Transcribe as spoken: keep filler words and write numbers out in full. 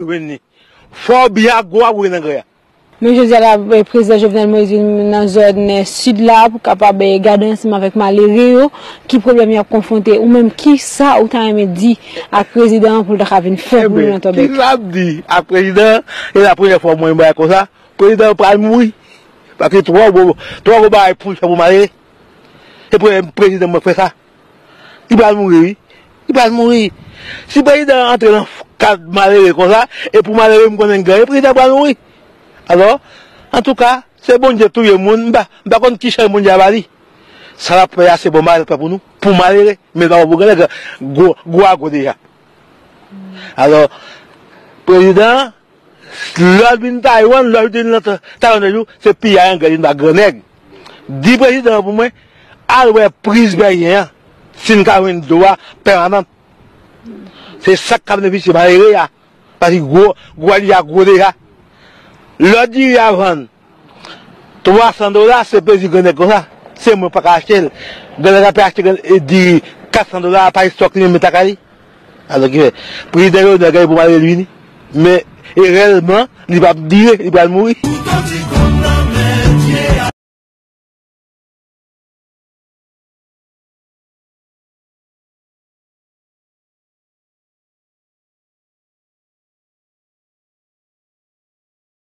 Jwenn li. Fò w byen ak gwo a pou w nan grè a. Men jodi a la, eh, prezidan Jovenel Moïse vin nan zòn, eh, sid la pou kapab, eh, gade ansanm avèk malere yo ki pwoblèm y ap konfwonte, ou menm ki sa ou ta renmen di ak prezidan an pou l ta ka vin fè pou nou nan Tòbèk. Ki sa m di ak prezidan an? E la premyè fwa mwen bagay konsa, prezidan an pral mouri. Paske twò gwo, twò gwo bagay pou l fè pou malere. E premyè prezidan mwen fè sa. Li pral mouri, wi. Li pral mouri. Si prezidan an antre nan kad malere konsa, e pou malere m konnen l genyen, prezidan pral mouri. Alò, antouka, se Bondye touye moun, m pa, m pa konn ki chay Bondye a ba li. Sa l ap fè a se bon bagay l ap fè pou nou, pou malere, men l pa pou grannèg, gwo, gwo a gwo deja. Alò, prezidan an, lè l vin Taiwan, lè l vin nan Ta-, Taiwan de jou, se piyay anglè li nan grannèg. Di prezidan an pou mwen, al wè priz pèyen an, si n ka jwenn dlo a pèmanan. Se sa k ka benefisye malere a, paske gwo, gwo a li a gwo deja. Lè diri a vann twa san dola, se plezi grannèg konsa. Se mwen pa ka achte l. Grannèg la pe achte grann-, e diri kat san dola, pa estòk li menm lakay li. Alò ki fè, prezidan Jovenel genyen pou malere l vini. Men, e rèyèlman, li p ap dire, li pral mouri.